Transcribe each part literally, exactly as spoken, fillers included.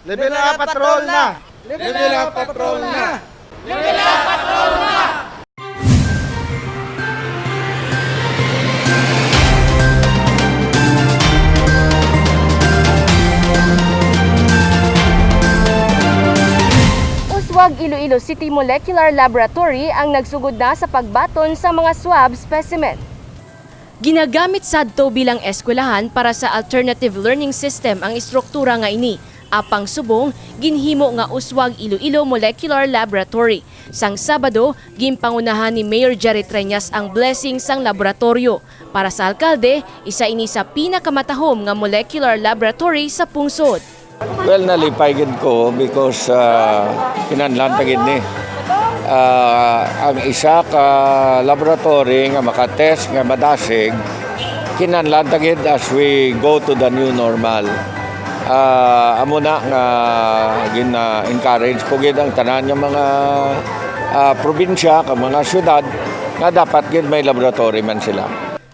Level up, patrol na! Level up, patrol na! Uswag Iloilo City Molecular Laboratory ang nagsugod na sa pagbaton sa mga swab specimen. Ginagamit sadto bilang eskwelahan para sa alternative learning system ang estruktura nga ini. Apang subong, ginhimo nga Uswag Iloilo Molecular Laboratory. Sang Sabado, ginpangunahan ni Mayor Jerry Treñas ang blessing sang laboratoryo. Para sa alkalde, isa ini sa pinakamatahom nga molecular laboratory sa pungsod. Well, nalipay gid ko because ah, kinahanglan ta gid ni. Ah, ang isa ka laboratory nga makatest nga madasig, kinahanglan ta gid as we go to the new normal. Ah, amo na nga gina-encourage ko gid ang tanan nga mga ah, probinsya, kag mga syudad nga dapat gid may laboratory man sila.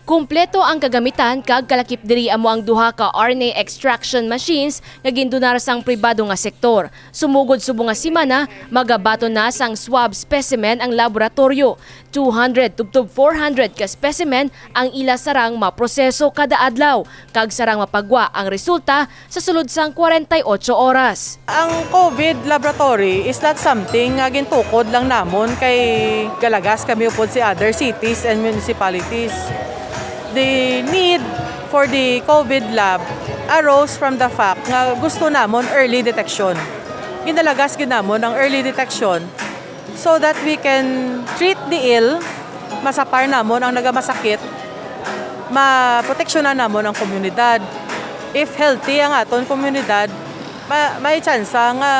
Kumpleto ang kagamitan kag kalakip diri amo ang duha ka R N A extraction machines nga gindonar sang pribado nga sektor. Sumugod subong nga semana, magabaton na sang swab specimen ang laboratoryo. Two hundred tubtob four hundred ka specimen ang ila sarang maproseso kada adlaw, kag sarang mapagwa ang resulta sa sulod sang kwarenta y ocho oras. Ang COVID laboratory is not something nga gintukod lang namon kay galagas kami upod si other cities and municipalities. The need for the COVID lab arose from the fact nga gusto namon early detection. Ginalagas gid namon ang early detection so that we can treat the ill, masapar namon ang nagamasakit, maproteksyonan namon ang komunidad. If healthy ang aton komunidad, ma- may tsansa nga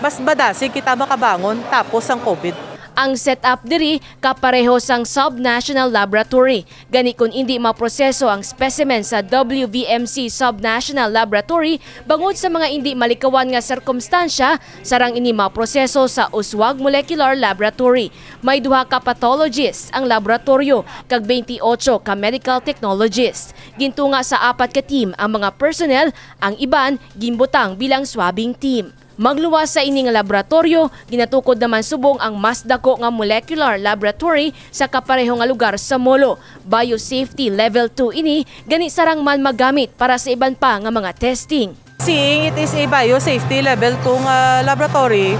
mas madasig kita makabangon tapos ang COVID. Ang setup diri kapareho sang sub-national laboratory. Gani, kon indi maproseso ang specimen sa W V M C Sub-National Laboratory bangod sa mga indi malikawan nga sirkumstansya, sarang ini maproseso sa Uswag Molecular Laboratory. May duha ka pathologists ang laboratoryo kag twenty-eight ka medical technologists. Gintunga sa apat ka team ang mga personnel, ang iban ginbutang bilang swabbing team. Magluwas sa ini nga laboratoryo, ginatukod naman subong ang mas dako nga molecular laboratory sa kapareho nga lugar sa Molo. Biosafety Level two ini, gani sarang man magamit para sa iban pa nga mga testing. Seeing it is a biosafety level two nga laboratory,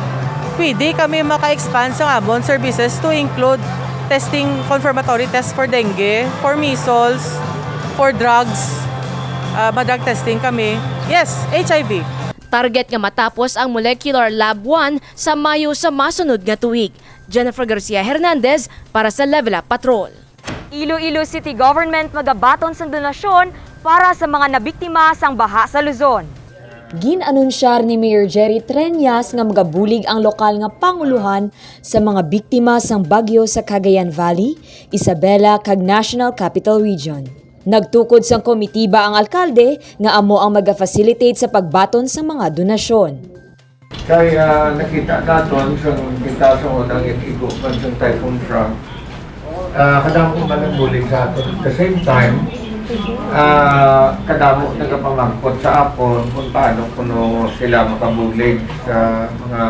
pwede kami maka-expand sa amon services to include testing, confirmatory test for dengue, for measles, for drugs. Ah, ma-drug testing kami. Yes, H I V. Target nga matapos ang Molecular Lab one sa Mayo sa masunod nga tuig. Jennifer Garcia Hernandez para sa Level Up Patrol. Iloilo City Government magabaton sang donasyon para sa mga nabiktima sang baha sa Luzon. Gin-anunsyar ni Mayor Jerry Treñas nga magabulig ang lokal nga pangulohan sa mga biktima sang bagyo sa Cagayan Valley, Isabela, kag National Capital Region. Nagtukod sang komitiba ang alkalde nga amo ang maga-facilitate sa pagbaton sang mga donasyon. Kay ah, nakita naton sa kita sa unang itigo man sa Typhoon Frank, ah, kadamo man ang bulig sa aton. At the same time, ah, kadamo nagapamangkot sa akon kung paano kuno sila makabulig sa mga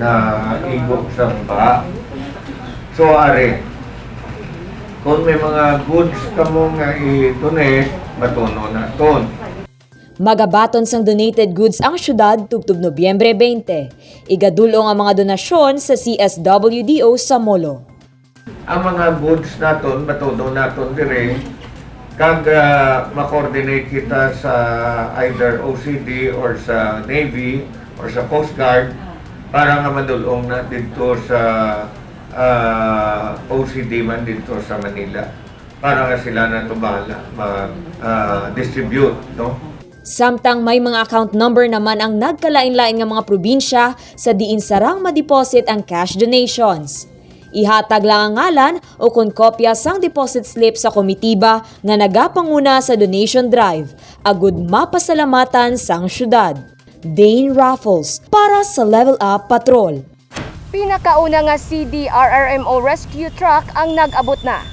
naigo sa baha. So, ari, kung may mga goods kamo nga i-donate, batunon naton. Magabaton sang donated goods ang syudad tubtob Nobyembre twenty. Igadul-ong ang mga donasyon sa C S W D O sa Molo. Ang mga goods naton, batunon naton dire, kag ah, ma-coordinate kita sa either O C D or sa Navy or sa Coast Guard para nga madul-ong na didto sa ah, O C D man didto sa Manila para nga sila na to bahala mag ah, distribute, no? Samtang may mga account number naman ang nagkalain-lain nga mga probinsya sa diin sarang ma-deposit ang cash donations. Ihatag lang ang ngalan o kon kopya sang deposit slip sa komitiba nga nagapanguna sa donation drive, agud mapasalamatan sang syudad. Dane Raffles para sa Level Up Patrol. Pinakauna nga C D R R M O rescue truck ang nag-abot na.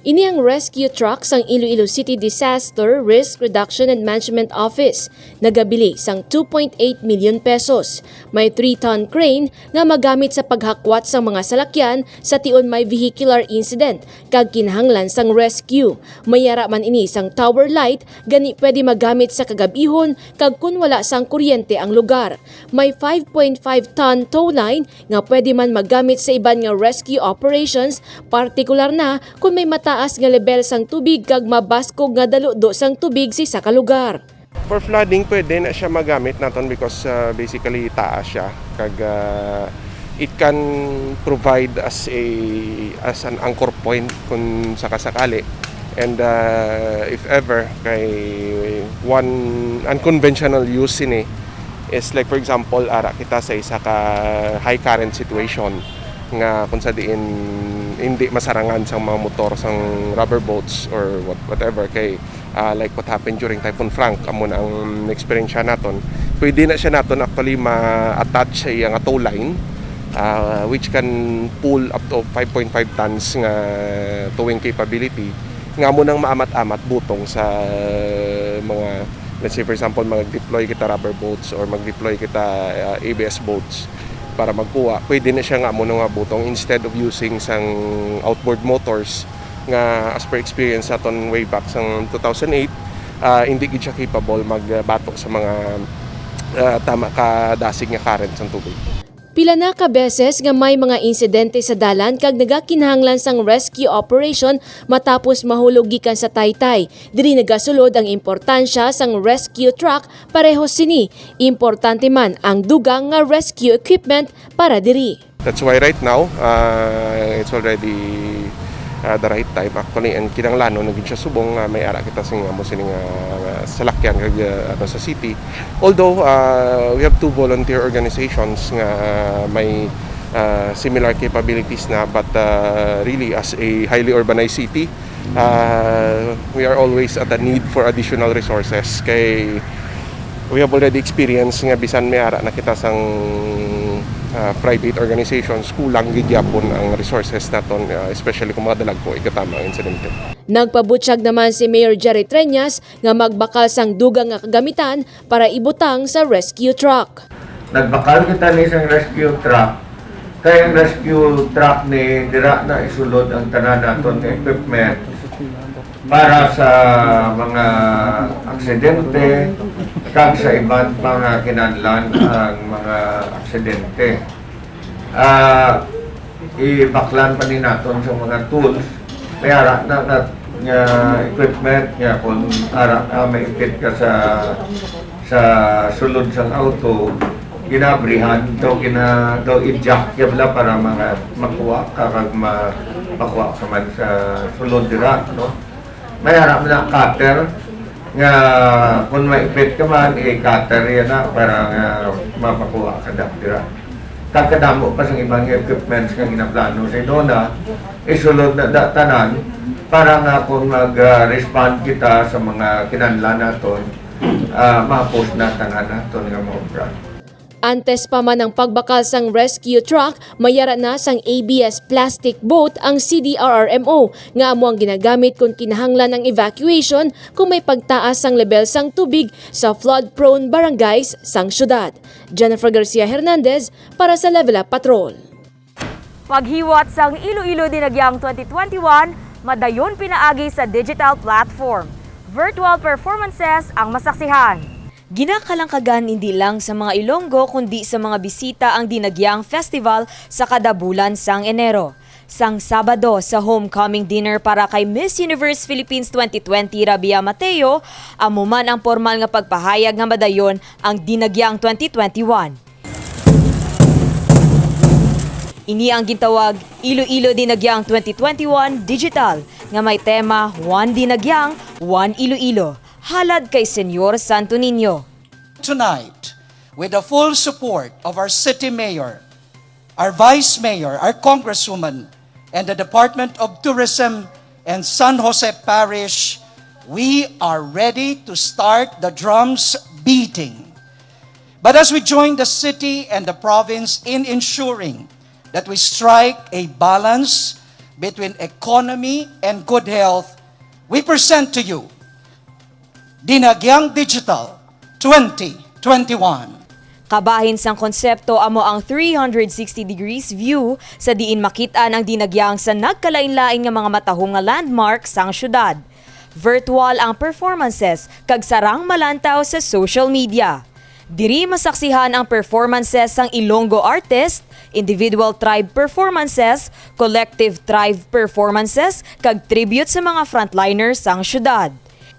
Ini ang rescue truck sang Iloilo City Disaster Risk Reduction and Management Office. Nagabili sang two point eight million pesos. May three-ton crane nga magamit sa paghakwat sang mga salakyan sa tion may vehicular incident kag kinahanglan sang rescue. May ara man ini sang tower light, gani pwede magamit sa kagab-ihon kag kon wala sang kuryente ang lugar. May five point five ton tow line nga pwede man magamit sa iban nga rescue operations, partikular na kon may mataas nga lebel sang tubig kag mabaskog nga daludo sang tubig sa isa ka lugar. For flooding, pwede na siya magamit naton because, uh, basically taas siya kag, uh, it can provide as a, as an anchor point kung sakasakali. And, uh, if ever kay one unconventional use sini is, like, for example, ara kita sa isa ka high current situation nga kung sa diin hindi masarangan sang mga motor sang rubber boats or what, whatever kay, uh, like what happened during Typhoon Frank, amo na ang experience naton. Pwede na siya naton actually ma-attach sa iya nga tow line, uh, which can pull up to five point five tons nga towing capability, nga amo nang maamat-amat butong sa mga, let's say, for example, mag-deploy kita rubber boats or mag-deploy kita, uh, A B S boats para magkuha. Pwede na siya nga amo na nga butong instead of using sang outboard motors nga, as per experience naton way back sang two thousand eight, ah, hindi gid siya capable magbato sa mga, ah, tama ka dasig nga current sang tubig. Pila na ka beses nga may mga insidente sa dalan kag nagakinahanglan sang rescue operation matapos mahulog gikan sa taytay. Diri nagasulod ang importansya sang rescue truck. Pareho sini, importante man ang dugang nga rescue equipment para diri. That's why right now, uh, it's already, uh, the right time actually, and kinahanglanon na gid siya subong nga may ara kita sing amo sini nga, uh, salakyan kag, uh, ano, sa city. Although, uh, we have two volunteer organizations nga may, uh, similar capabilities na, but, uh, really as a highly urbanized city, uh, we are always at the need for additional resources kay we have already experienced nga bisan may ara na kita sang, ah, private organizations, kulang gid gyapon ang resources naton, ah, especially kung mga dalagko ikatama ang insidente. Nagpabutyag naman si Mayor Jerry Treñas nga magbakal sang dugang nga kagamitan para ibutang sa rescue truck. Nagbakal kita ni sang rescue truck. Kay ang rescue truck ni dira na isulod ang tanan naton nga equipment para sa mga aksidente kag sa iban pa nga kinahanglan ang mga aksidente. Ah, ibaklan pa ni naton sa mga tools. May ara na nga, nga equipment nga kung ara ka, may ipit ka sa sa sulod sang auto, ginabrihan, daw gina-, daw i-jack gyud bala para mga makuha ka kag ma-, makuha ka man sa sulod dira, no? May ara man na cutter nga kung maipit ka man, i-cutter yan na para nga mapakuha ka da-, dira. Kag kadamo pa sang iban nga equipments nga ginaplano sa idona, isulod na da tanan para nga kung mag-, ah, respond kita sa mga kinahanglan naton, ah, mahapos na tanan naton nga maobra. Antes pa man ang pagbakal sang rescue truck, may ara na sang A B S plastic boat ang C D R R M O nga amo ang ginagamit kon kinahanglan ang evacuation kung may pagtaas sang lebel sang tubig sa flood-prone barangays sang syudad. Jennifer Garcia Hernandez para sa Level Up Patrol. Paghiwat sang Iloilo Dinagyang twenty twenty-one, madayon pinaagi sa digital platform. Virtual performances ang masaksihan. Ginakalangkagan hindi lang sa mga Ilonggo kundi sa mga bisita ang Dinagyang Festival sa kada bulan sang Enero. Sang Sabado sa homecoming dinner para kay Miss Universe Philippines twenty twenty Rabia Mateo, amo man ang pormal nga pagpahayag nga madayon ang Dinagyang twenty twenty-one. Ini ang gintawag Iloilo Dinagyang twenty twenty-one Digital nga may tema One Dinagyang, One Iloilo, halad kay Senyor Santo Niño. Tonight, with the full support of our city mayor, our vice mayor, our congresswoman, and the Department of Tourism and San Jose Parish, we are ready to start the drums beating. But as we join the city and the province in ensuring that we strike a balance between economy and good health, we present to you Dinagyang Digital twenty twenty-one. Kabahin sang konsepto amo ang three hundred sixty degrees view sa diin makit-an ang dinagyang sa nagkalain-lain nga mga matahom nga landmark sang syudad. Virtual ang performances kag sarang malantaw sa social media. Diri masaksihan ang performances sang Ilonggo artist, individual tribe performances, collective tribe performances, kag tribute sa mga frontliners sang syudad.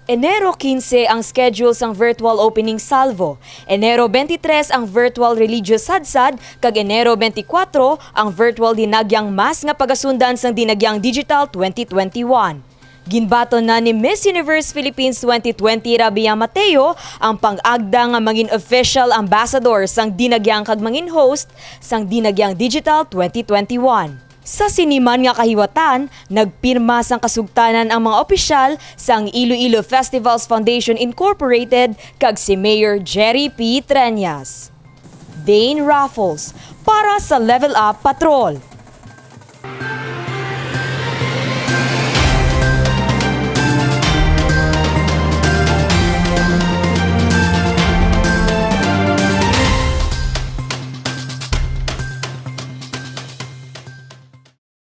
Enero quince ang schedule sang virtual opening salvo, Enero twenty-three ang virtual religious sadsad, kag Enero twenty-four ang virtual dinagyang mass nga pagasundan sang Dinagyang Digital twenty twenty-one. Ginbaton na ni Miss Universe Philippines twenty twenty Rabia Mateo ang pang-agda nga mangin official ambassador sang Dinagyang kag mangin host sang Dinagyang Digital twenty twenty-one. Sa sini man nga kahiwatan, nagpirma sang kasugtanan ang mga opisyal sang Iloilo Festivals Foundation Incorporated kag si Mayor Jerry P. Treñas. Dane Raffles para sa Level Up Patrol.